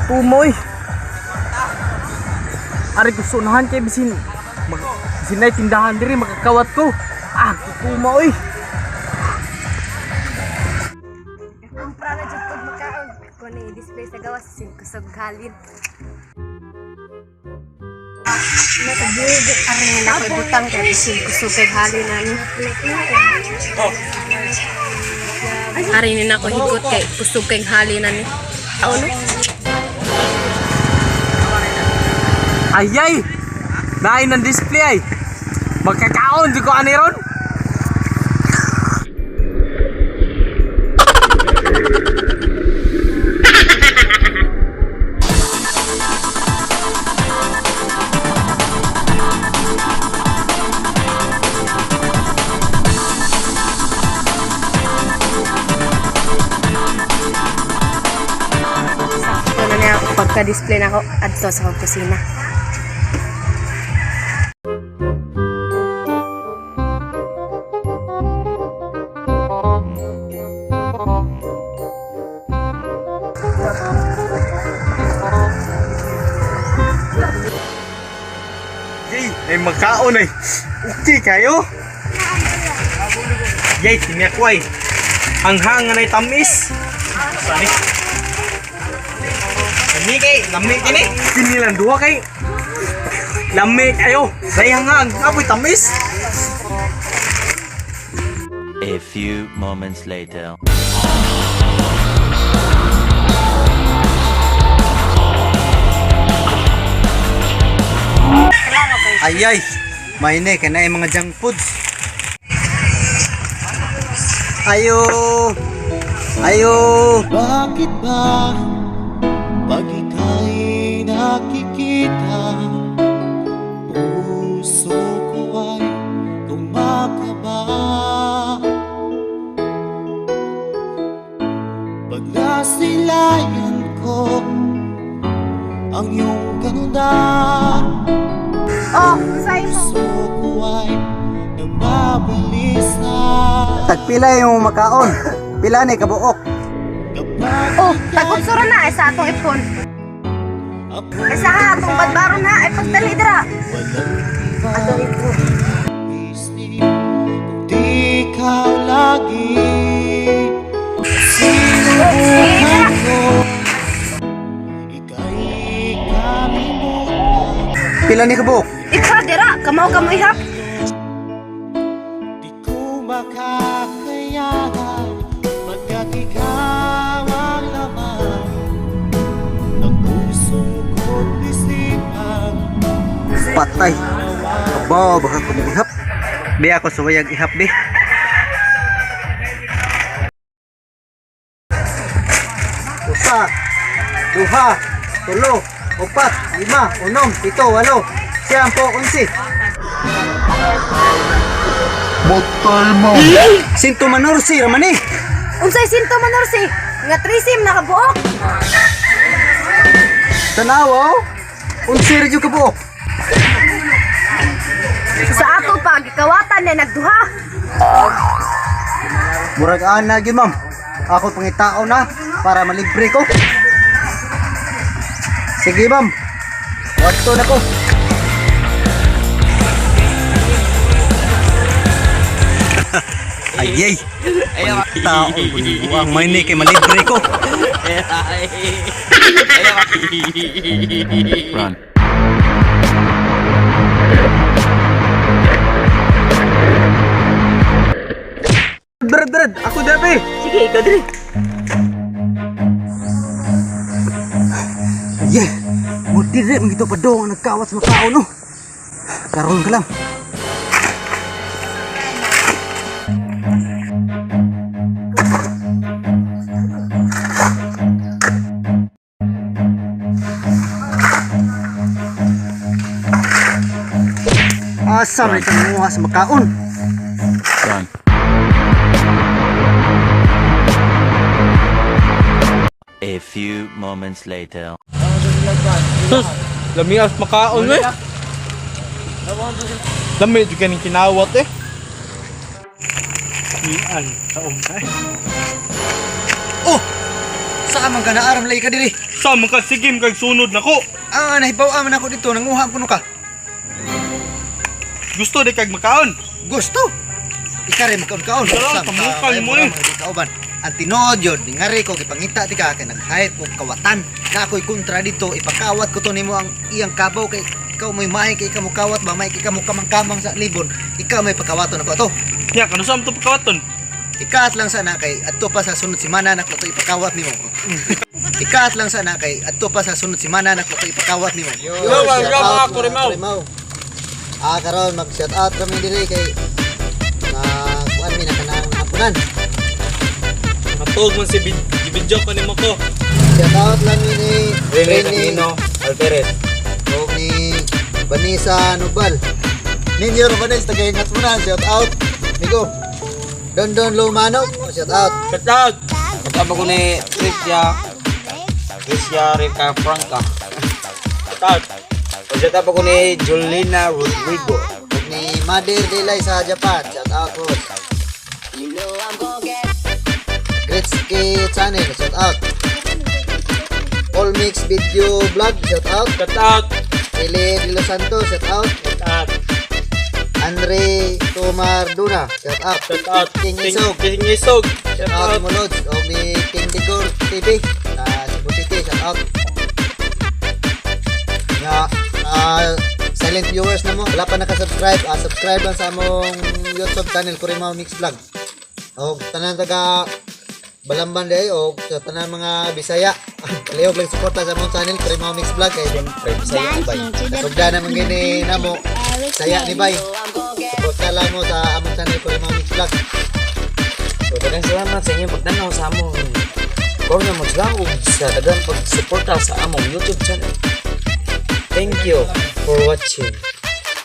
Tumoy. Ari ko sunahan kay bisin mag bisin nay tindahan diri makakawat ko. Ah, gutuma oy. Kumpra na jud kog makaon. Ako na i-display sa gawas sin kusog halin. Ari na ko ibutang kay bisin kusog kay halin ani. Ari ni nako higot kay kusog kay halin ani. Ano? Ayay! Naay ng display ay. Magkakaon jud ko ani ron. Sakto na niya pagka-display nako adto sa akong kusina. Yay, ay magkaon ay. Okay kayo. Yay, tinakway. Ang hanga na tamis. Sani. Lami kay, lami kini. Kini lang duha kay. Lami kayo. Say hangang, apoy tamis. A few moments later. Ayay, maine kay na mga junk foods. Ayo. Ayo. Bakit ba pag ika'y nakikita, puso ko ay kumakaba? Pag nasilayan ko ang iyong kanunan, Oh, unsay mo? puso ko ay nababalisa. Tagpila yung makaon. Pila ni kabuok. Kapag Oh, tag-utsura na ay sa atong ipon. ako Ay sa atong badbaron na ay pagdali dira. walang iba Atong ipon. isip kundi ikaw lagi. Sinubukan ko ika'y kalimutan. Pila ni kabuok. Ikaw dira, kamaw ka mo ihap. Di ko makakayanan pagkat ikaw ang laman ng puso ko't isipan. Patay. Aba, baka kumuihap. Bi ako suwayag ihap bi. Usa, duha, tulo, upat, lima, unom, pito, walo, siyam po, 11. Matay mo! Sinto manorsi raman eh. Unsay sinto manorsi? Nga trisim nakabuok. Tanawa oh. 11 ra jud kabuok. Sa ato pa gikawatan na nagduha. Murag ana gyud, ma'am. Ako pangitao na para malibre ko. Sige, ma'am. Wato na ko. Ayay. Pangitao ko ni buang may ni kay malibre ko. Run. Brad, brad, ako dabi. Sige, ikaw diri. Ayay. Mo dire man gito pa dong ang nagkawat sa makaon no. Karon ka lang. Asa man ka manguha sa makaon? Run. A few moments later. Sus, lami as makaon eh. Lami jud kaning kinawat eh. Ian, taom ka eh. Oh! Sa Amang ka na aram lay ka diri. Sa man ka sige kag sunod nako. Ah, nahibaw aman ako dito nanguha kuno ka. Gusto di kag makaon. Gusto. Ika rin makaon-kaon. Sarap, Sam, pamukal kay mo eh. mura mga di kauban. Ang tinuod yun, ngari ko, gipangita ti ka, kay nag-hire ko kawatan. Na ako'y kontra dito, ipakawat ko to nimo ang iyang kabaw kay ikaw mo'y mahay kay ikaw mo kawat ba, may kay ikaw mo kamang-kamang sa libon. Ikaw may pakawaton ako to. Nya kanu sa to pakawaton. Ikaat lang sana kay adto pa sa sunod semana nako to ipakawat nimo. Ikaat lang sana kay adto pa sa sunod semana nako to ipakawat nimo. Yo, yo, mga kurimaw. Ah, karon mag shout out kami diri kay na kuan mi na kanang hapunan. Matuog man si video ko nimo ko. Shout out lang mi ni Rene Aquino Alvarez. O ni Vanessa Nubal. Ninyo Robanes, tagaingat mo na. Shout out. Migo. Don Don Lumano, shout out. Shout out. Kasama ko ni Tricia Tricia Rica Franca. Shout out. Shout out ko ni Julina Rodrigo. Ug ni Mader Delay sa Japan. Shout out po. Gretzky Channel, shout out. All Mix Video Vlog, shout out. Shout out. Eli De Los Santos, shout out. Shout out. Andre Tomarduna, shout out. Shout out. King Isog. King Isog. Shout Shout out out. mo Lods. O ni King Digor TV sa Cebu City, shout out. Nga, silent viewers na mo, wala pa nakasubscribe, subscribe lang sa among YouTube channel Kurimaw Mix Vlog. O tanan taga Balamban day o sa tanan mga Bisaya. Palihog lang suporta sa among channel Kurimaw Mix Vlog kay siyempre Bisaya bay. Kasugda naman gini namo. Saya ni bay. Suporta lang mo sa among channel Kurimaw Mix Vlog. So, daghang salamat sa inyong pagtanaw sa among Corner Maglaog sa daghang pagsuporta sa among YouTube channel. Thank you for watching.